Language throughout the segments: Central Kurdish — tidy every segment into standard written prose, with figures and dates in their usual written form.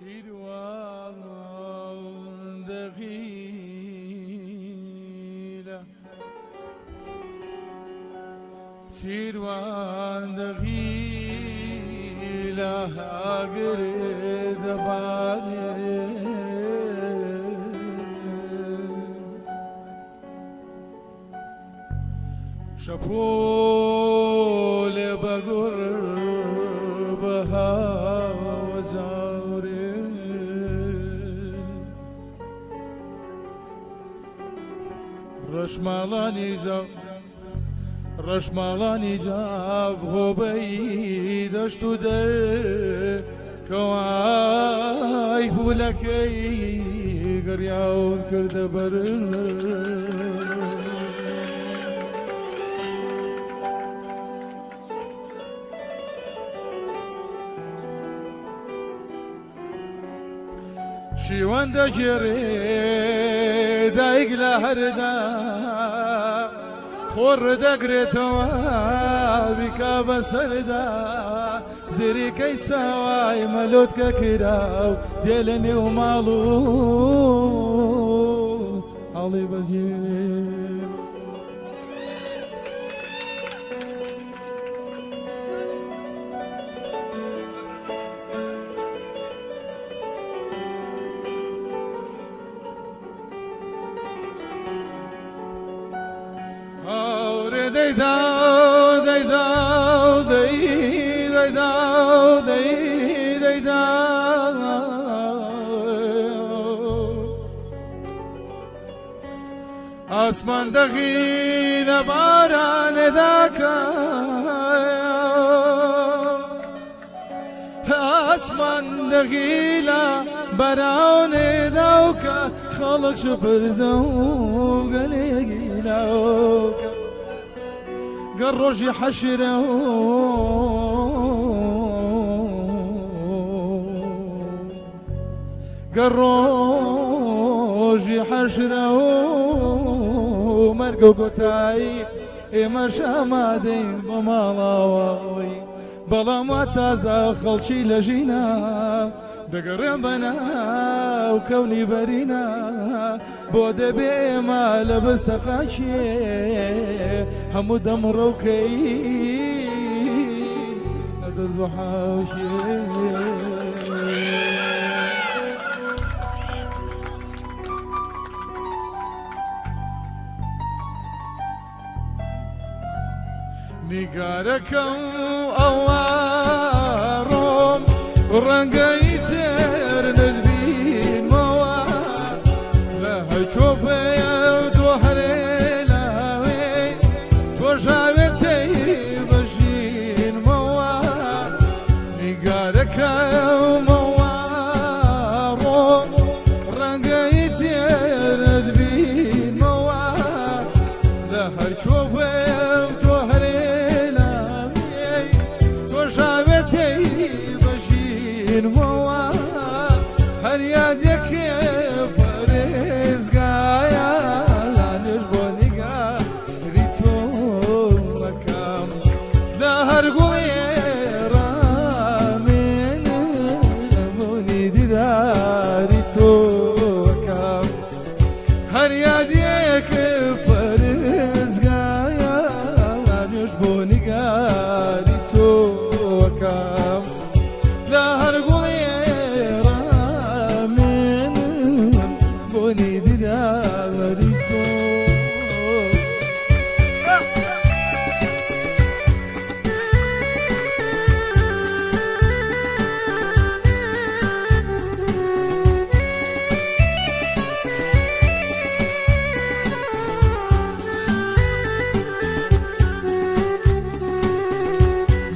سیروان دەغیلە سیروان دەغیلە ئاگر دەبارێ. شەپۆلێ بە گوڕ بە هاوجارێ. ڕەشماڵانی جاف ڕەشماڵانی جاف هۆبەی دەشت و دەر کەوای پولەکەی گەڕیاون کردە بەر. شیوەن دەگێڕێ دایک لە هەردا خۆڕ دەگرێتەوە بیکا بەسەردا زریکەی ساوای مەلۆتکە کراو دێ لە نێو ماڵ و هەڵی بەجێ. هاورێ دەیدا دەیدا دەی دەیدا دەی دەیدا ئاسمان دەغی لە بارانێداکە ئاسمان دەغیلە بەراونێ داوکە خەڵک شپرزە و گەلێگیلاوکە گەڕ ڕۆژی حەشرە و گەڕ ڕۆژی حەشرە و مەرگ و کۆتایی ئێمەش ئامادەین بۆ ماڵاوایی بەڵام وا تازە خەڵکی لە ژینا دەگەڕێن بە ناو کەونی بەرینا بۆ دەبێ ئێمە لە بستە خاکێ هەموو دەم ڕەوکەی لە دەست و حاکێ. نیگارەکەم ئەوە ڕۆم ڕەنگە ئیتر نەتبینمەوە لە هەرکۆ بێم تۆ هەرێ لاوێ تۆش ئاوێتەی بەژینمەوە نیگارەکەم ئەوە ڕۆم ڕەنگە ئیتر نەتبینمەوە لە هەرکۆ بێم تۆ هەرێ لاوێی تۆش ئاوێتەی بەژینمەوە هەر یادێکێ پارێزگایە لانێش بۆ نیگاری تۆ مەکەم لە هەر گوڵێ ڕامێنم بۆنی دیداری تۆ ئەکەم هەر یادێک پەرستگایە نوێژ بۆ نیگاری تۆ ئەکەم لە هەر گوڵێ ڕامێنم بۆنی دیداری تۆ.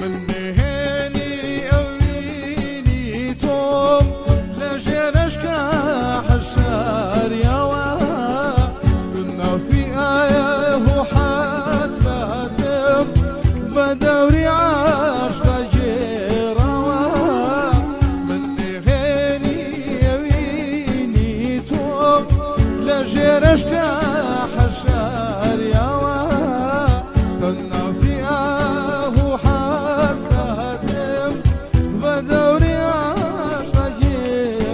من نهێنی ئەوینی تۆم لە ژێرەشکا حەشاریاوە نافی ئایه و حەسرەتم بە دەوری عاشقە گێڕاوە من نهێنی ئەوینی تۆم لە ژێرەشکا حەشاریاوە تەنافی ئاه و حەسرەتم بە دەوری عاشقە گێڕاوە.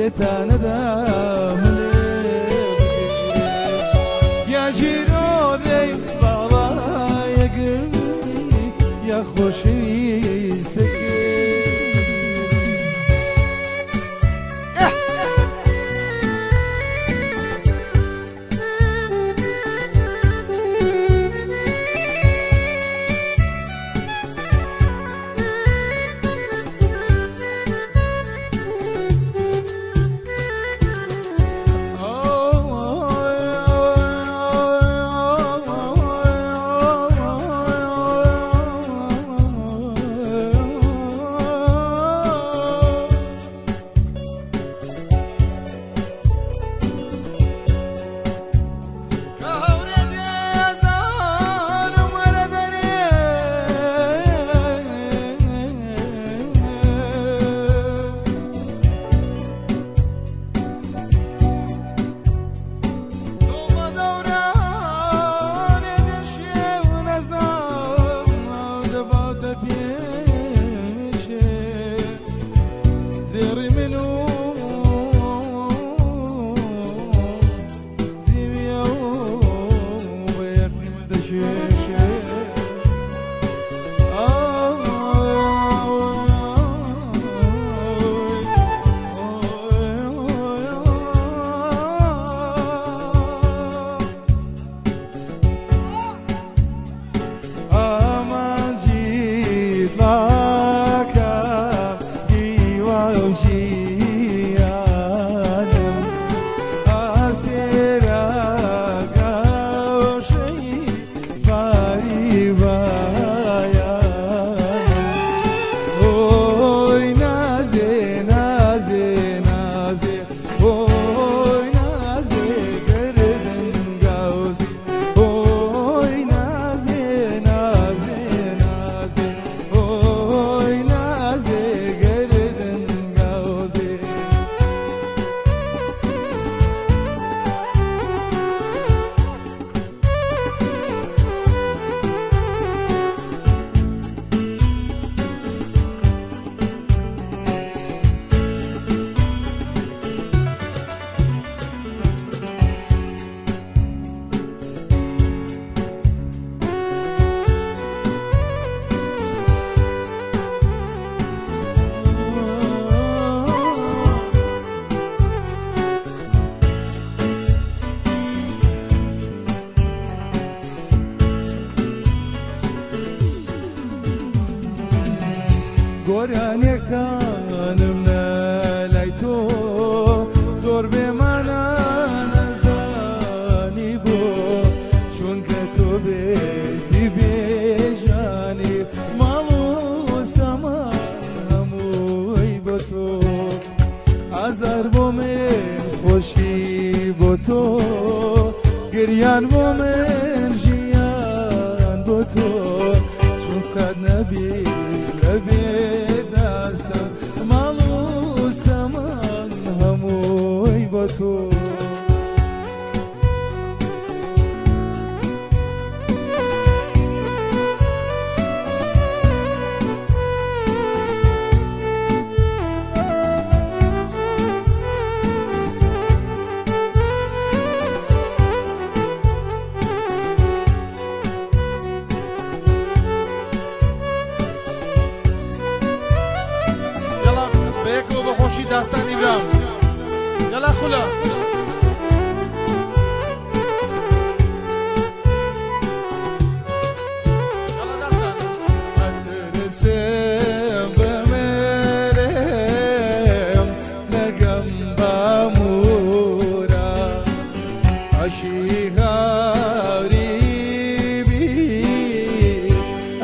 شێتانەدا ملێ یا ژیرۆدەی باڵایەگری یا خۆشەویستەکەی. زێڕی من و زیویە و بە یەقین دەکێشێ. ئامانجی باکە هیوا و ژیانم، ئاستێرە گەوشەی باری بایانم. ئۆی نازێ نازێ نازێ، ئۆی نازێ گەردن گاوزی، ئۆی نازێ نازێ نازێ، ئۆی نازێ گەردن گاوزی. گۆرانیەکانم لە لای تۆ زۆر بێمانە نەزانی بۆ، چونکە تۆ بێتی بێژانی ماڵ و سامان هەمووی بۆ تۆ، ئازار بۆ من خۆشی بۆ تۆ، گریان بۆ من ژیان بۆ تۆ، چونکە نەبی لەبێ دەستم ماڵ و سامان هەمووی بۆ تۆ. یەڵا بەیەکەوە بە خۆشی داستانی برام، یەڵا خولە. یەڵا داستان. ئەترسم بمرم نەگەم بە مورا، عەشی غەریبی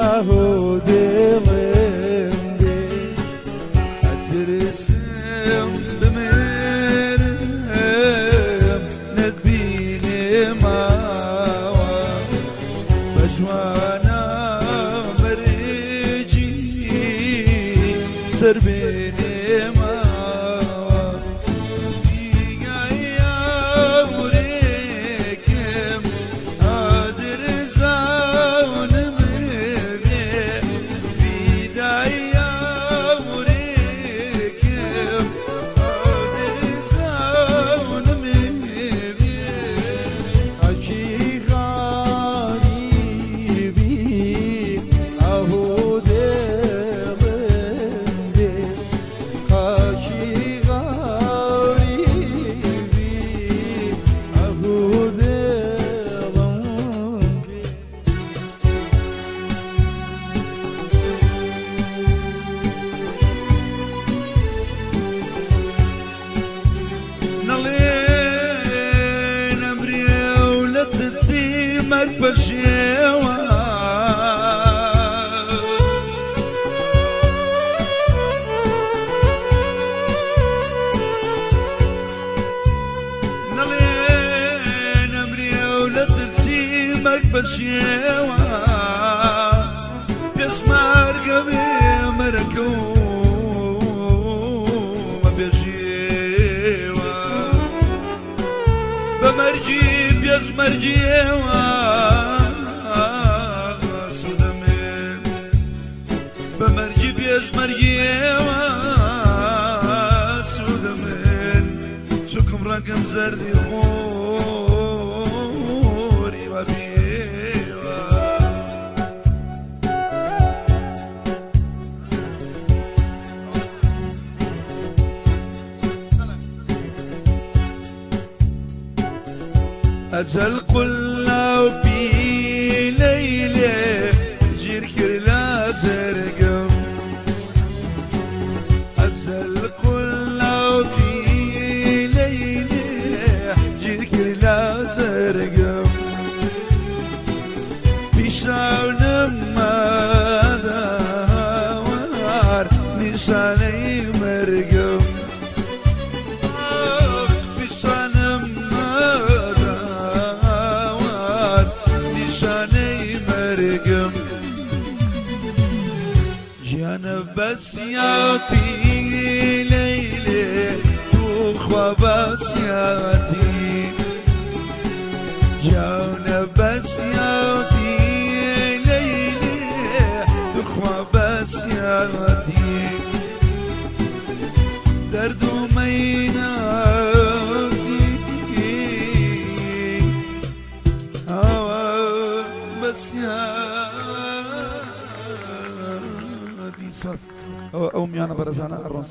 ئەهۆ دڵم بێ. ئەترسم بمرم نەتبینێمەوە، بە جوانە مەرجی سەر بێنێمەوە. دیگای ئاورێکم ئادر زانم بێ، فیدای ئاورێکم ئادر مەرگ پەشێوە. نەڵێ نەمرێ و لە ترسی مەرگ پەشێوە، پێشمەرگە بێ مەرەکە و مەبێژێوە، بە مەرگی پێشمەرگیەوە سوودەمێ، بە مەرگی پێشمەرگیەوە سوودەمێن، چونکم ڕەنگم زەردی خۆری وەبیوە. ئەجەل قولنا و بی لەیلێ گیر کرد لە جەرگم، ئەجەل قولنا و بی لەیلێ گیر کرد لە جەرگم، پیشانم ماداوار نیشانەی مەرگم، پیشانم ماداوار نیشانەی مەرگم، گیانە بەسیاتی لەیلێ توخوا بەسیاتی، گیانە بەسیاتی لەیلێ توخوا بەسیاتی، دەرد و مەیناتی ئاوا بەسیاتی. ئەو میانە بەرەزانە ئەڕۆن.